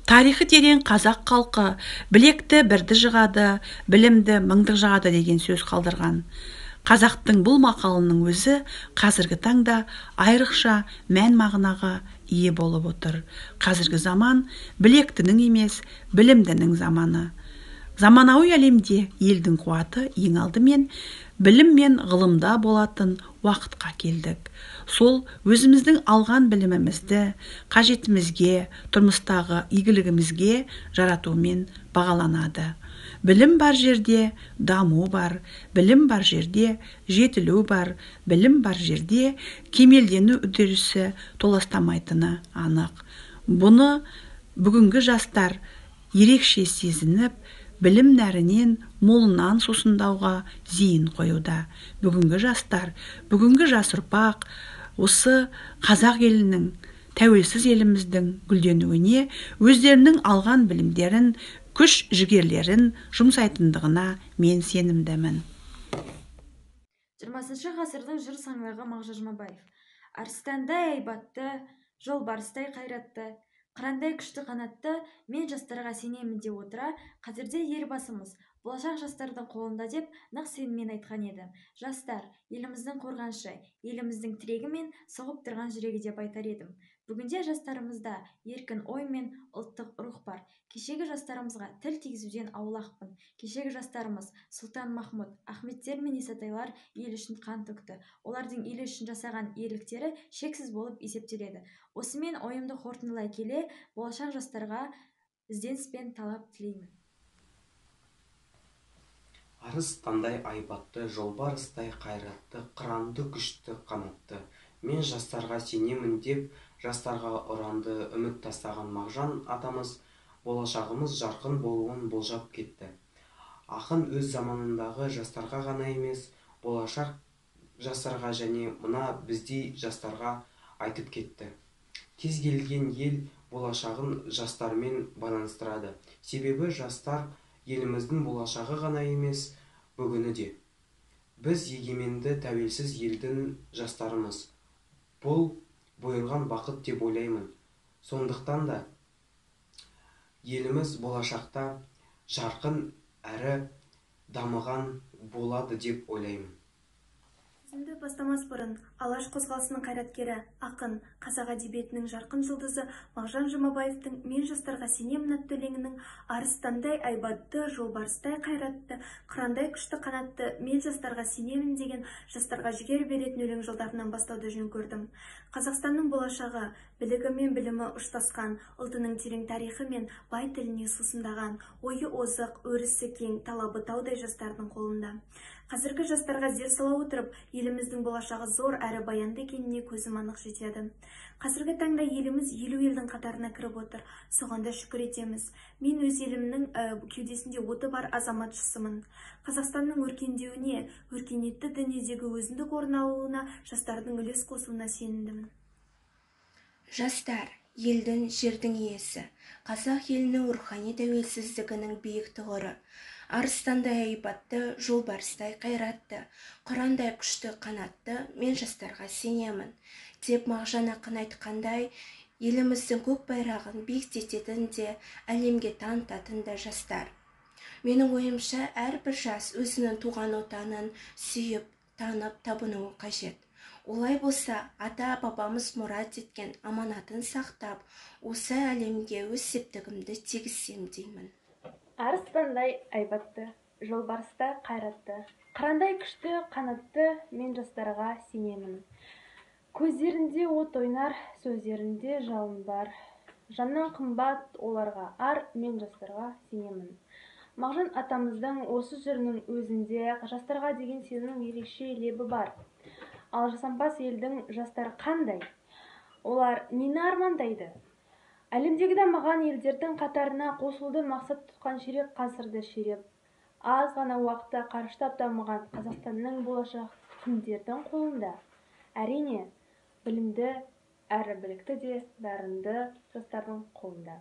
Тарихы терең қазақ халқы білекті бірді жығады, білімді мыңды жығады деген сөз қалдырған. Қазақтың бұл мақалының өзі қазіргі таңда айрықша мән-мағынаға ие болып отыр. Қазіргі заман білектінің емес, білімдінің заманы. Заманауи әлемде елдің қуаты ең алдымен білім мен ғылымда болатын уақытқа келдік. Сол өзіміздің алған білімімізді қажетімізге, тұрмыстағы игілігімізге жаратумен бағаланады. Білім бар жерде даму бар, білім бар жерде жетілу бар, білім бар жерде кемелдену үдерісі толастамайтыны анық. Бұны бүгінгі жастар ерекше сезініп, білім нәрінен молынан сусындауға зейін қоюда. Бүгінгі жастар, бүгінгі жас ұрпақ осы қазақ елінің, тәуелсіз еліміздің гүлденуіне өздерінің алған білімдерін, күш жігерлерін жұмсайтындығына мен сенімдімін. 20 ғасырдың жыр саңлағы Мағжан Жұмабаев арыстандай айбатты, жолбарыстай қайратты, қырандай күшті қанатты мен жастарға сенемін деп отыра, қазірде Елбасымыз болашақ жастардың қолында деп нық сеніммен айтқан еді. Жастар еліміздің қорғанышы, еліміздің тірегі мен соғып тұрған жүрегі деп айтар едім. Бүгінде жастарымызда еркін ой мен ұлттық рух бар. Кешегі жастарымызға тіл тигізуден аулақпын. Кешегі жастарымыз Сұлтан Махмұд, Ахметтер мен Исатайлар ел үшін қан төкті. Олардың ел үшін жасаған ерліктері шексіз болып есептеледі. Осымен ойымды қорытындылай келе, болашақ жастарға ізденіс пен талап тілеймін. Арыстандай айбатты, жолбарыстай қайратты, қыранды күшті қанатты. Мен жастарға сенемін деп, жастарға ұранды үміт тастаған Мағжан атамыз болашағымыз жарқын болуын болжап кетті. Ақын өз заманындағы жастарға ғана емес, болашақ жастарға және мына біздей жастарға айтып кетті. Кез келген ел болашағын жастармен байланыстырады. Себебі жастар еліміздің болашағы ғана емес, бүгіні де. Біз егеменді тәуелсіз елдің жастарымыз. Бұл бұйырған бақыт деп ойлаймын. Сондықтан да еліміз болашақта жарқын әрі дамыған болады деп ойлаймын. Сөзімді бастамас бұрын Алаш қозғалысының қайраткері, ақын, қазақ әдебиетінің жарқын жұлдызы Мағжан Жұмабаевтың «Мен жастарға сенемін» атты өлеңінің арыстандай айбатты, жолбарыстай қайратты, қырандай күшті қанатты, мен жастарға сенемін деген жастарға жігер беретін өлең жолдарынан бастауды жөн көрдім. Қазақстанның болашағы білігі мен білімі ұштасқан, ұлтының терең тарихы мен бай тіліне сусындаған, ойы озық, өрісі кең, талабы таудай жастардың қолында. Қазіргі жастарға зер сала отырып, еліміздің болашағы зор әрі баянды екеніне көзім анық жетеді. Қазіргі таңда еліміз 50 елдің қатарына кіріп отыр. Соған да шүкір етеміз. Мен өз елімнің кеудесінде оты бар азаматшысымын. Қазақстанның өркендеуіне, өркениетті дүниедегі өзіндік орын алуына жастардың үлес қосуына сенімдімін. Жастар елдің, жердің иесі. Қазақ елінің рухани тәуелсіздігінің биік тұғыры. Арыстандай айбатты, жолбарыстай қайратты, қырандай күшті қанатты, мен жастарға сенемін деп Мағжан ақын айтқандай, еліміздің көк байрағын биіктететін де, әлемге танытатын да жастар. Менің ойымша, әрбір жас өзінің туған отанын сүйіп, танып, табынуы қажет. Олай болса, ата-бабамыз мұрат еткен аманатын сақтап, осы әлемге өз септігімді тигізсем деймін. Арыстандай айбатты, жолбарыстай қайратты, қырандай күшті қанатты, мен жастарға сенемін. Көздерінде от ойнар, сөздерінде жалын бар. Жаннан қымбат оларға ар, мен жастарға сенемін. Мағжан атамыздың осы жырының өзінде жастарға деген сенімнің ерекше лебі бар. Ал жасампаз елдің жастары қандай? Олар нені армандайды? Әлемдегі дамыған елдердің қатарына қосылуды мақсат тұтқан ширек ғасырды ширеп, аз ғана уақытта қарыштап дамыған Қазақстанның болашағы кімдердің қолында? Әрине, білімді әрі білікті де дарынды жастардың қолында.